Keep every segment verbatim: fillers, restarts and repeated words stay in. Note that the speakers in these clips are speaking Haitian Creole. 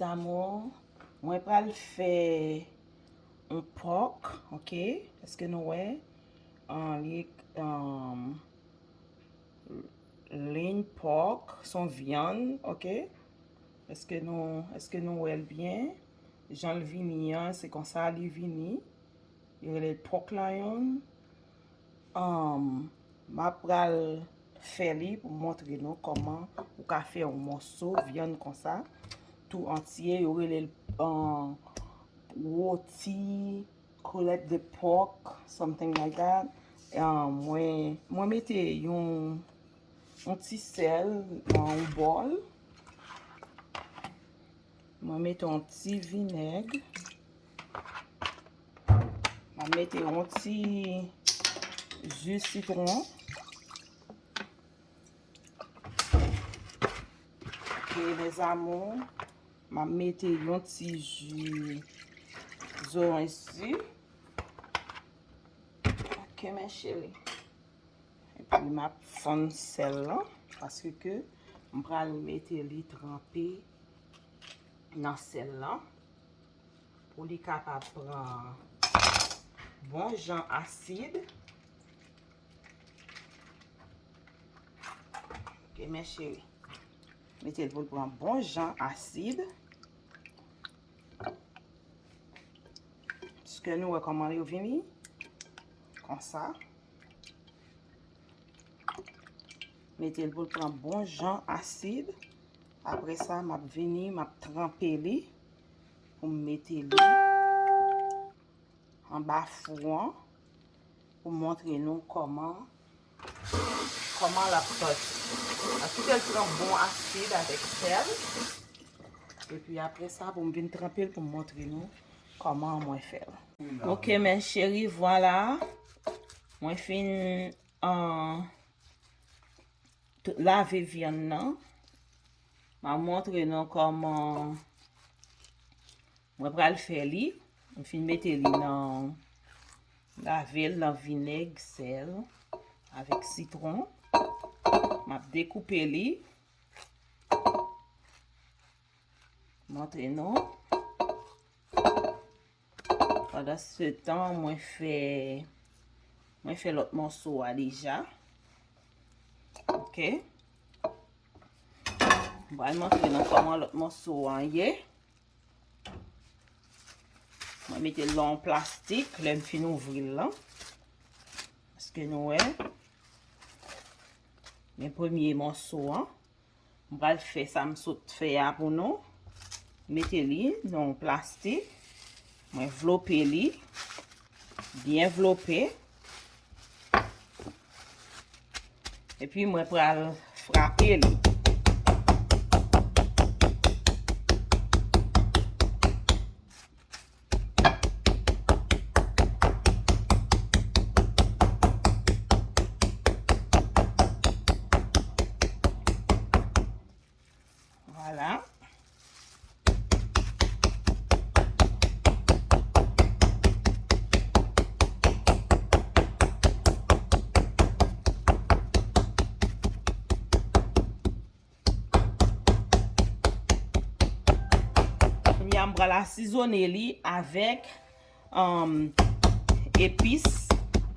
Zamou, mwen pral fè yon pòk, ok? Èske nou wè? An, li, an, lean pork, se yon vyann, ok? Èske nou, èske nou wè l byen? Jan l vini an, se konsa li vini. Yo rele l pork loin. Um, m ap pral fè li pou m montre nou kòman ou ka fè yon mòso vyann konsa, tou antye. Yo rele l, um, roti, coulette de porc, something like that. Um, mwen, mwen mete yon, yon ti sèl nan yon bòl. Mwen mete yon ti vinèg. M ap mete yon ti ji sitwon. Ok, mes amours, m ap mete yon ti ji zoranj si. Ok, mes chéris. Epi m ap fonn sèl lan, paske m pral mete li tranpe nan sèl lan pou li kapab pran bon jan asid. Ok, mes chéris. Mete l pou l pran bon jan asid. Èske nou wè kòman yo vini? Konsa. Mete l pou l pran bon jan asid. Apre sa, m ap vini, m ap tranpe li pou m mete li anba fou an pou montre nou kòman, kòman l ap sòti. An kite l pran bon asid avèk sèl. Epi apre sa, pou m vin tranpe l pou m montre nou kòman mwen fè l. Ok, mes chéris, vwala. Mwen fin, an, tout lave vyann nan. M a montre nou kòman mwen pral fè li. Mwen fin mete li nan, lave l nan vinèg, sèl, avèk sitwon. M ap dekoupe li. Montre nou. Pandan se tan, mwen fè, mwen fè lòt mòso a deja. Ok. Mwen pral montre nou kòman lòt mòso a ye. Mwen mete l nan yon plastik, lè m fin ouvri l lan. Èske nou wè? Men premye mòso an. M pral fè sa m sot fè a pou nou. Mete li nan yon plastik. Mwen vlope li. Byen vlope. Epi mwen pral frape li. Vwala. Kounye a, m pral asizone li avèk, um, epis,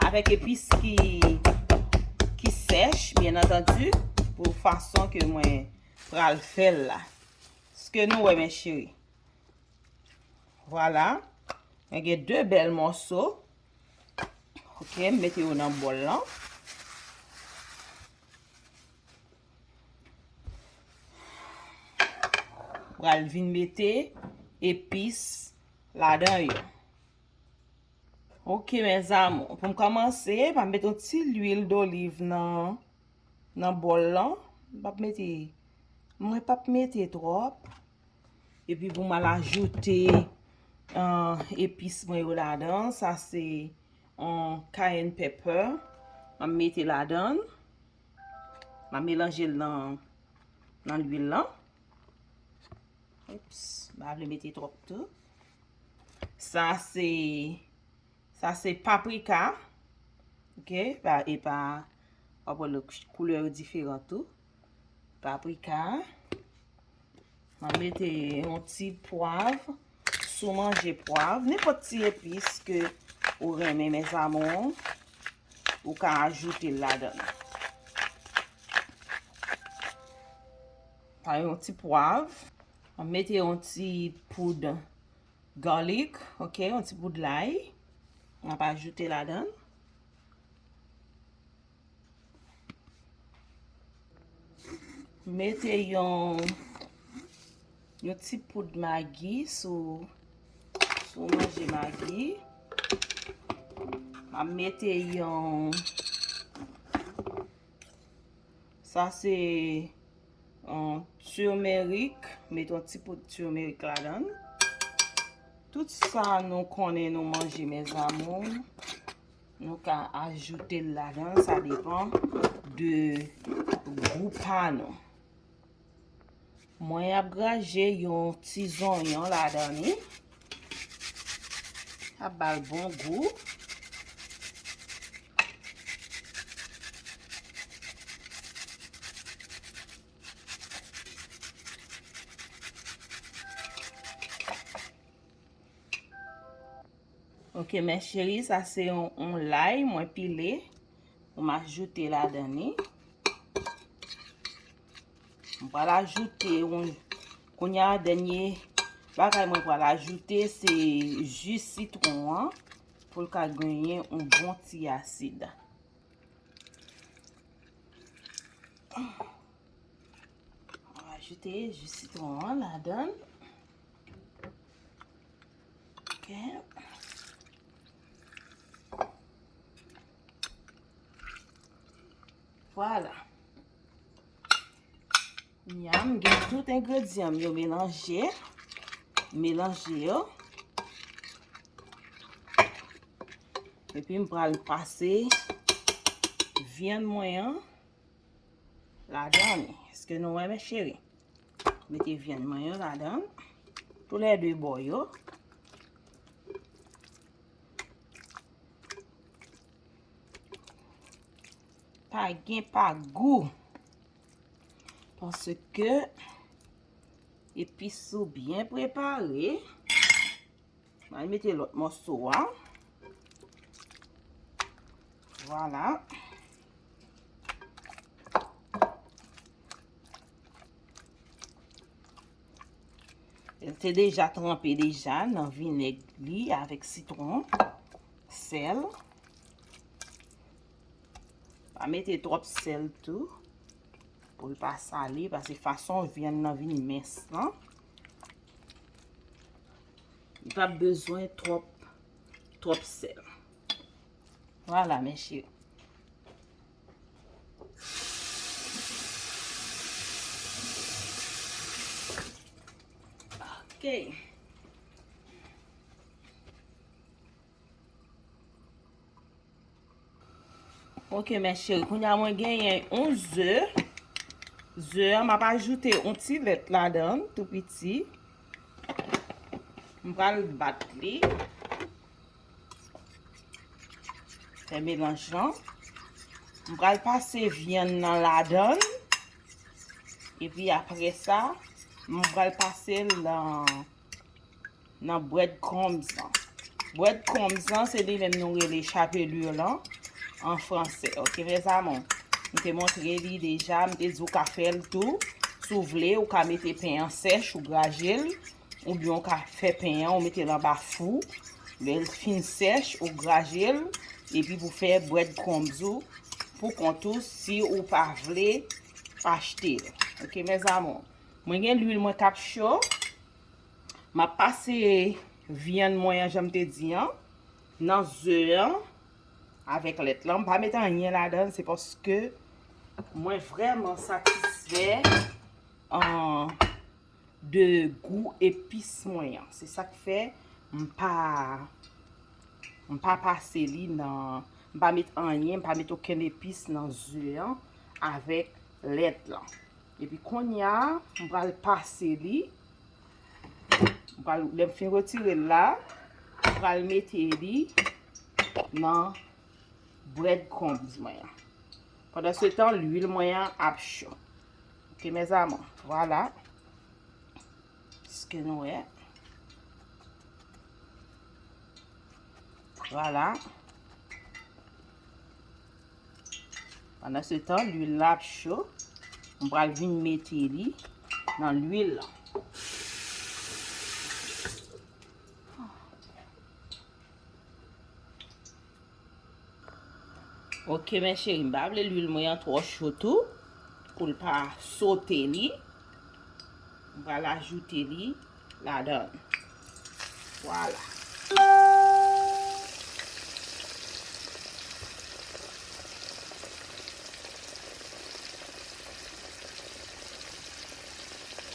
avèk epis ki, ki sèch, byen antandi, pou fason ke mwen pral fè l la. Èske nou wè, mes chéris? Vwala. Mwen gen de bèl mòso. Ok, m mete yo nan bòl lan. Pral vin mete epis ladan yo. Ok, mes amours, pou m kòmanse, m ap mete yon ti lwil doliv nan, nan bòl lan. M p ap mete, mwen p ap mete twòp. Epi pou m al ajoute, ah, epis mwen yo ladan, sa se yon cayenne pepper. M ap mete ladan. M ap melanje l nan, nan lwil lan. Oups, m pa vle mete twòp tou. Sa se, sa se paprika. Ok, pa, e pa, w ap wè lòt koulè yo diferan tou. Paprika. M Mete yon ti pwav. Si w manje pwav, nenpòt ti epis ke ou renmen, mes amours, ou ka ajoute l ladan. Pa yon ti pwav. Mete yon ti poud garlic, ok, yon ti poud lay. M ap ajoute ladan. Mete yon, yon ti poud magi si w, si w manje magi. M ap mete yon, sa se, yon turmeric, mete yon ti poud turmeric ladan. Tout sa nou konnen nou manje, mes amours, nou ka ajoute l ladan, sa depann de gou pa nou. Mwen ap graje yon ti zonyon ladan li. Ap ba l bon gou. Ok, mes chéries, sa se yon, yon lay mwen pile. M ajoute ladan li. M pral ajoute yon, kounye a, dènye bagay mwen pral ajoute, se ji sitwon an, pou l ka genyen yon bon ti asid. Ajoute ji sitwon an ladan. Ok. Vwala. Kounye a, m gen tout engredyan m yo melanje. Melanje yo. Epi m pral pase vyann mwen an ladan li. Èske nou wè, mes chéries? Mete vyann mwen yo ladan. Toulède bò yo. Pa gen pa gou. Paske epis ou byen prepare. Mwen mete lòt mòso a. Vwala. L te deja tranpe deja nan vinèg li avèk sitwon, sèl. Pa mete twòp sèl tou. Pou l pa sale, paske fason vyann nan vin mens lan, li p ap bezwen twòp, twòp sèl. Vwala, mes chéries. Ok. Ok, mes chéries, kounye a mwen genyen yon ze. Ze a, m ap ajoute yon ti lèt ladan l, tou piti. M pral bat li. Fè melanj lan. M pral pase vyann nan ladan l. Epi apre sa, m pral pase l nan nan bread crumbs lan. Bread crumbs lan, se li menm nou rele chapelure lan an fransè. Ok, mes amours. M te montre li deja, m te di w ka fè l tou. Si w vle, ou ka mete pen an sèch, ou graje l, oubyen w ka fè pen an, ou mete l anba fou. Lè l fin sèch, ou graje l, epi pou fè bread crumbs ou pou kont ou, si ou pa vle achte l. Ok, mes amours. Mwen gen lwil mwen k ap cho. M ap pase vyann mwen an, jan m te di an, nan ze an, avèk lèt lan. M pa met anyen ladan l, se paske mwen vrèman satisfè, an, de gou epis mwen an. Se sa k fè m pa, m pa pase li nan, m pa met anyen, m pa met okenn epis nan ze an avèk lèt lan. Epi kounye a, m pral pase li. M pral, lè m fin retire l la, m pral mete li nan bread crumbs mwen an. Pandan se tan, lwil mwen an ap cho. Ok, mes amours, vwala. Nou wè. Vwala. Pandan se tan, lwil la ap cho. M pral vin mete li nan lwil la. Ok, mes chéris, m pa vle lwil mwen an twò cho tou, pou l pa sote li. M pral ajoute li ladan. Vwala.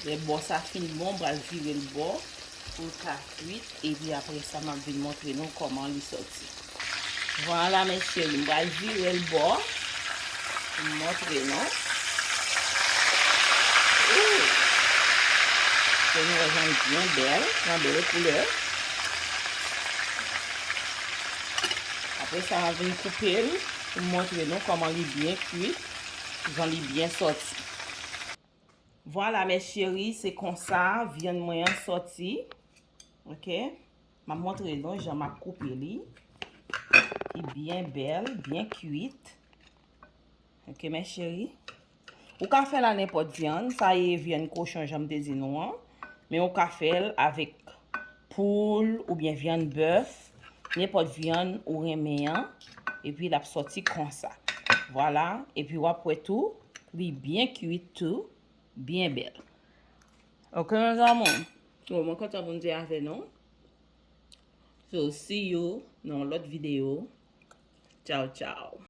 Lè bò sa fin bon, m pral vire l bò pou l ka kwit, epi apre sa, m ap vin montre nou kòman li sòti. Vwala, mes chéris, m pral vire l bò pou m montre nou. Ooh! Fè nou wè jan li byen bèl, jan bèl koulè. Apre sa, m ap vin koupe l pou m montre nou kòman li byen kwit, jan li byen sòti. Vwala, mes chéris, se konsa vyann mwen an sòti. Ok? M ap montre nou jan m ap koupe li. Li byen bèl, byen kwit. Ok, mes chéris. Ou ka fè l a nenpòt vyann, sa ye vyann kochon, jan m te di nou an. Men ou ka fè l avèk poul oubyen vyann bèf, nenpòt vyann ou renmen an. Epi l ap sòti konsa. Vwala. Epi w ap wè tou, li byen kwit tou, byen bèl. Ok, mes amours. Bon, mwen kontan pou m te avè nou. So, see you nan yon lòt videyo. Tchao, tchao.